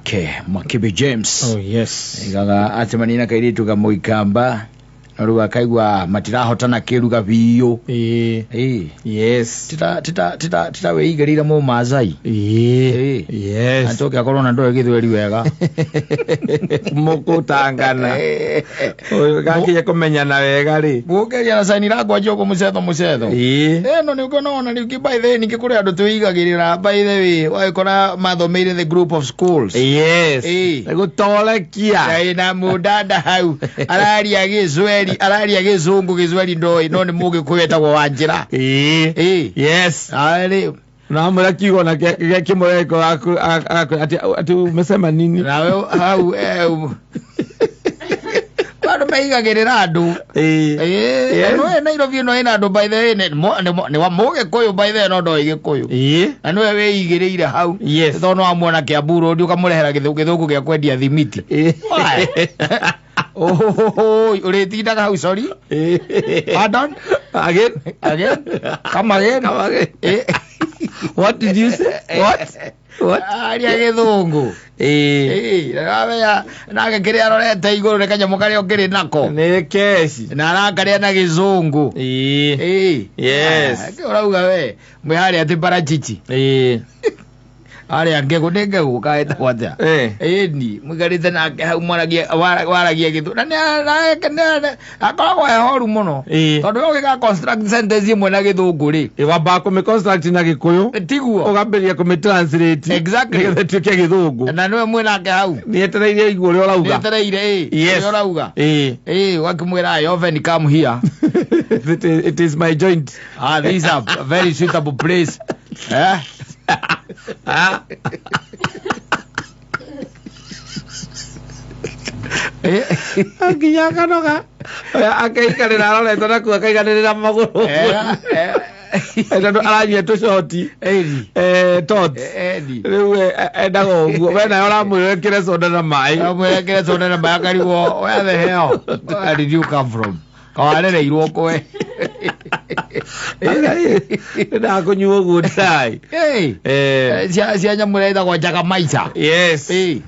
Ke Mwakibi James. Oh yes. Igaga acemania na kairitu ga muikamba no rĩu akaigua matirahotana kĩruga biũ. Ĩĩ. Ĩĩ. Yes. Tita tita tita tita wĩigĩrĩire mũmaasai. Ĩĩ. Ĩĩ. Yes. Acoke akorwo na ndoĩ gĩthweri wega. Mũkũtangana. Gakinya kũmenyana wega rĩ. Gũkĩria na sign language ũguo mũcetho mũcetho. Ĩĩ. Ĩno nĩ ũkĩona ona rĩngĩ by the way ningĩ kũrĩ andũ twĩigagĩrĩra by the way wagĩkora mathomeire the group of schools. Yes. Ĩĩ. Gũtorekia. Ĩ, na mũndanda hau araria gĩcweri araria gĩcũngũ gĩcweri ndoĩ no nĩ mũgĩkũyũ etagwo Wanjĩra. Ĩĩ. Ĩĩ. Yes. Arĩ Na mwĩra kiugo na gĩa kĩmwe atĩ umesema nini? nawe hau andũ meigagĩrĩra andũ. Ĩĩ. Ĩĩ, Yes. no Nairobi ĩno ĩna andũ by the way nĩ wa mũgĩkũyũ by the way no ndoĩ gĩkũyũ. Ĩĩ. Na nĩwe wĩigĩrĩire hau. Yes. Tondũ no amuona Kiambu Road ũkamũrehera gĩthũngũ gĩa kwendia thimiti. Ĩĩ. Why? Oh, ũrĩtindaga hau sorry. Ĩĩ. Pardon? Again. Again? Come again? Come again. Eh. What did you say? What? What? Aria gĩthũngũ. Ĩĩ. Ĩĩ, aramenya nake kĩrĩa arorete igũrũ nĩ kanyamũ karĩa ũkĩrĩ nako. Nĩ keci. Na arakarĩa na gĩcũngũ. Ĩĩ. Ĩĩ. Yes. Ah, ũrauga we mwĩ harĩa atĩ parachichi. Ĩĩ. Harĩa ngegũ nĩ ngegũ kaĩtagwo atĩa? Ĩĩ. Ĩni mũikarĩte nake hau mwaragia waragia gĩthũ na akoragwo e horu mũno. Ĩĩ. Tondũ we ũgĩka construct sentence ĩmwe na gĩthũngũ rĩ. Wambaga kũmĩ construct na gĩkũyũ Tiguo. ũgambĩrĩria kũmĩ translate Exactly. nĩgetha ĩtuĩke gĩthũngũ. Na nĩwe mwĩ nake hau. Nĩetereire aigue ũrĩa ũrauga. Nĩetereire ĩ. Yes. Ũrĩa ũrauga. Ĩĩ. Ĩ ũgakĩmwĩra I often come here. It is my joint. Ah, this is a very suitable place. Eh? Ah. Eh? Nginya akanoga. Akaikarĩra arorete nakuo akaiganĩrĩra magũrũ. Eh, eh. Tondũ aranyua tũcoti. Ĩni. Eh, tots. Ĩni. Rĩu endaga ũguo. We nawe ũramwĩra ĩkĩre soda na maĩ. Amwĩrekere soda na maĩ akarigwo where the hell where did you come from? Kawarereirwo kwe. Ndakũnyua ũguo ndai. Hey. Eh. Cia nyamũ ĩrĩa ĩtagwo Jagamaica. Yes. Ĩ.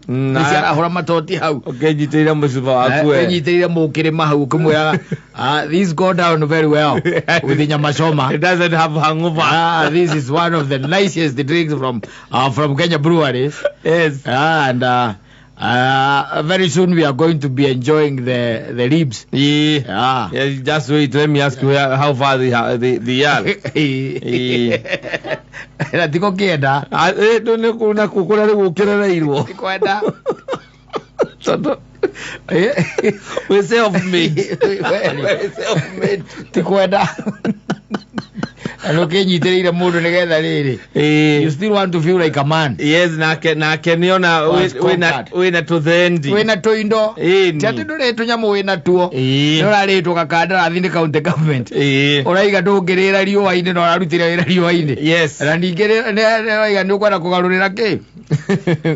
Na Nĩciarahũra matoti hau. ũkĩnyitĩrĩra mũcuba waku we. Ĩnyitĩrĩire mũkĩrĩma hau ũkĩmwĩraga ah, this go down very well with the nyama choma. It doesn't have hangover. Ah, this is one of the nicest drinks from Kenya Breweries. Yes. Ah, and very soon we are going to be enjoying the ribs. Yeah. Ah. Yeah, just wait. Let me ask you how far they are. Ĩĩ. Na tiko kĩenda. Ah, eh, nĩ na kũrĩa rĩu ũkĩrereirwo. Tikwenda. Tondũ we self made. We self made. Tikwenda. Na nũkĩnyitĩrĩire mũndũ nĩgetha rĩrĩ. Ĩĩ. You still want to feel like a man. Yes, nake nake nĩona Was wĩna conquered. wĩna tũthendi. Wĩna tũindo. Ĩni. Ti atĩ ndũrĩ tũnyamũ wĩna tuo. Ĩĩ. Nĩ ũrarĩtwo gakandarathi nĩ county government. Ĩĩ. Ũraiga ndũngĩrĩra riũa-inĩ na ũrarutĩra wĩra riũa-inĩ. Yes. Na ningĩ nĩ ũraiga nĩ ũkwenda kũgarũrĩra kĩ?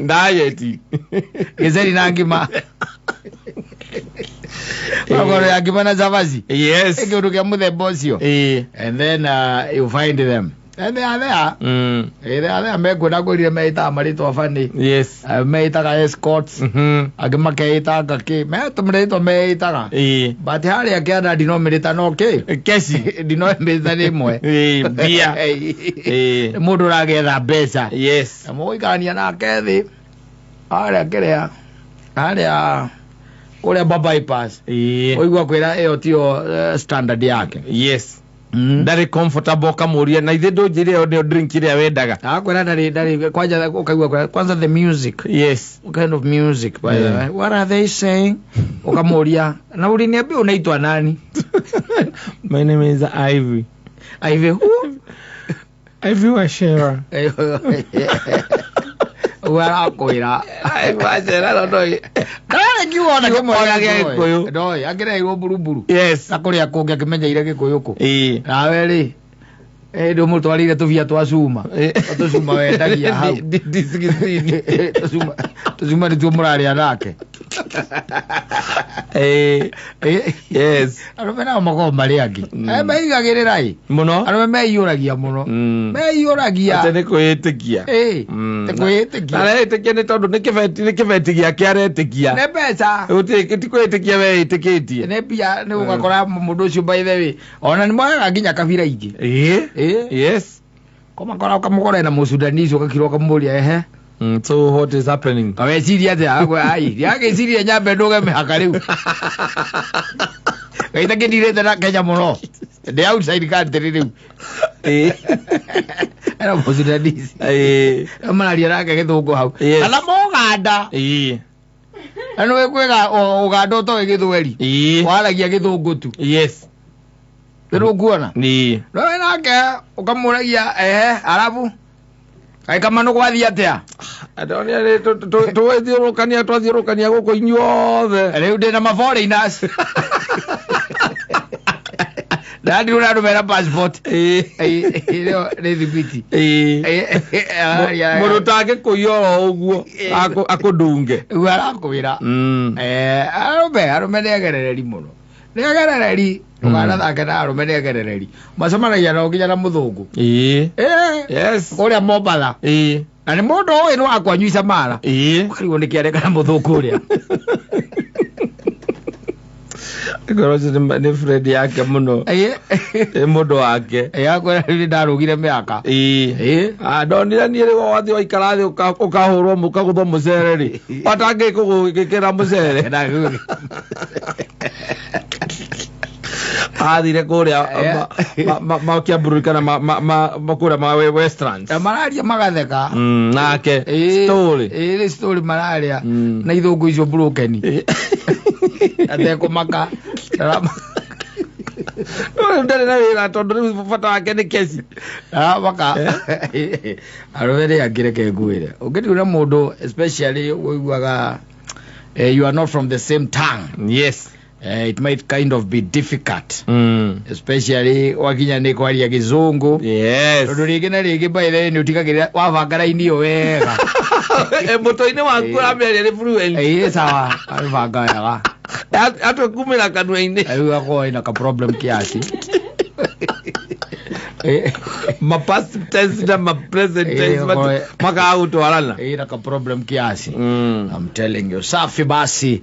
Diet. Gĩceri na ngima. Ũgakorwo ngima na cabaci. Yes. Nĩ kĩũndũ kĩa mũthemba ũcio. Ĩĩ. And then you find them. And they are there. They are there. Mekuona kwĩrire meĩtaga marĩtwa bani. Yes. Meĩtaga escorts. Angĩ makeĩtanga kĩ. Metũmĩrĩtwa meĩtaga. Ĩĩ. But harĩa kĩanda ndinomĩrĩta no kĩ? Keci. Ndinomĩrĩta nĩ ĩmwe. Ĩĩ, mbia. Ĩĩ. Nĩ mũndũ ũragetha mbeca. Yes. Na mũgũikarania nake thĩ harĩa kĩrĩa harĩa kũrĩa bypass. Ĩĩ. Ũigua kwĩra ĩyo tiyo standard yake. Yes. Ndarĩ comfortable ũkamũria na ithe ndũnjĩre ĩyo nĩyo drink ĩrĩa wendaga. Akwĩra ndarĩ kwanja ũkaigua kwĩra kwanza the music. Yes. What kind of music by the Yeah. way? What are they saying? Ukamuuria na uliniambia unaitwa nani? My name is Ivy. Ivy who? Ivy Wachera. Warakwĩra. Ivy Wachera no ndoi. Ndarĩ kiugo ona kĩmwe Ona gĩa Gĩkũyũ. Ndoĩ, akĩreirwo mburumburu. Yes. Na kũrĩa kũngĩ akĩmenyeire gĩkũyũ kũ. Ĩĩ. Nawe rĩ, ĩndĩ ũmũtwarĩire tũbia twa cuma. Tũcuma wendagia hau. D16. Tũcuma nĩtuo mũrarĩa nake. Eh, yes. Arũme nao makoragwo marĩ angĩ. Meigagĩrĩra ĩ. Mũno. Arũme meiyũragia mũno. Meiyũragia. Atĩ nĩ kwĩĩtĩkia. Ĩ, nĩ kwĩĩtĩkia. Areĩtĩkia nĩ tondũ nĩ kĩbeti, nĩ kĩbeti gĩake aretĩkia. Nĩ mbeca. Gũtirĩ, ti kwĩĩtĩkia weĩtĩkĩtie. Nĩ mbia, nĩ ũgakora mũndũ ũcio by the way ona nĩ moyaga nginya kabira ingĩ. Ĩ. Ĩ. Yes. Komakora ũkamũkora ena mũsudanese ũgakira ũkamũria ehe. So what is happening? Kaweciria atĩa? Akwe ai, ndiagĩciria nyambe ndũge mĩhaka rĩu. Gaita kĩndirĩte na Kenya mũno. Ndĩ outside country rĩu. Ĩ. Ena mũsudanese. Ĩ. Mararia nake gĩthũngũ hau. Yes. Kana mũganda. Ĩ. Na nĩ kwĩga Ũganda ũtoĩ gĩthweri. Ĩ. Waragia gĩthũngũ tu. Yes. Nĩ ũkuona? Ĩ. No we nake ũkamũragia ehe arabu. Kaĩ kamano gwathiĩ atĩa? Andoni nĩ twathiũrũkania, twathiũrũkania gũkũ inyuothe. Rĩu ndĩna ma foreigners. Ndandirwo na andũ mena passport. Ĩ. Ĩyo nĩ thibiti. Ĩ. Mũndũ ũtangĩkũiya oro ũguo akũndunge. Rĩu arakwĩra. Arũme, arũme nĩ egerereri mũno. Nĩ egerereri. Ndũkanathake na arũme, nĩ egerereri. Macemanagia nao nginya na mũthũngũ. Ĩ. Ĩ. Yes. Kũrĩa Mombatha. Ĩ. Na nĩ mũndũ ũĩ nĩ wakwanyuica mara. Ĩ. Ũkarigwo nĩkĩ areka na mũthũngũ ũrĩa. Ngoro ũcio nĩ friend yake mũno. Ĩ. Nĩ mũndũ wake. Ĩ, akwĩra rĩu nĩ ndarũgire mĩaka. Ĩ. Ĩ. Ah, ndonire niĩ rĩu wathiĩ waikara thĩ ũkahũrwo ũkagũthwo mũcere rĩ, watangĩkũgũgĩkĩra mũcere. Athire kũrĩa Kiamburu kana kũrĩa ma Westlands. Na mararia magatheka. Nake Ĩ, story. Ĩ, nĩ story mararia. Na ithũngũ icio broken. Atekũmaka. Rĩu ndarĩ na wĩra tondũ rĩu bata wake nĩ keci. Aramaka. Arũme nĩ angĩ, reke ngwĩre. Ũngĩtigwo na mũndũ especially ũiguaga you are not from the same tongue. Yes. It might kind of be difficult. Especially wakinya nĩ kwaria gĩzũngũ. Yes. Tondũ rĩngĩ na rĩngĩ by the way nĩ ũtigagĩrĩra wabanga raini ĩyo wega. Mũtwe-inĩ waku ũramĩaria nĩ fluent. Ĩ, sawa, wabanga wega. Atwe kumĩra kanua-inĩ. Rĩu akorwo ĩna ka problem kiasi. Ma past tense na ma present tense makaga gũtwarana. Ĩna ka problem kiasi. I'm telling you. Safi basi.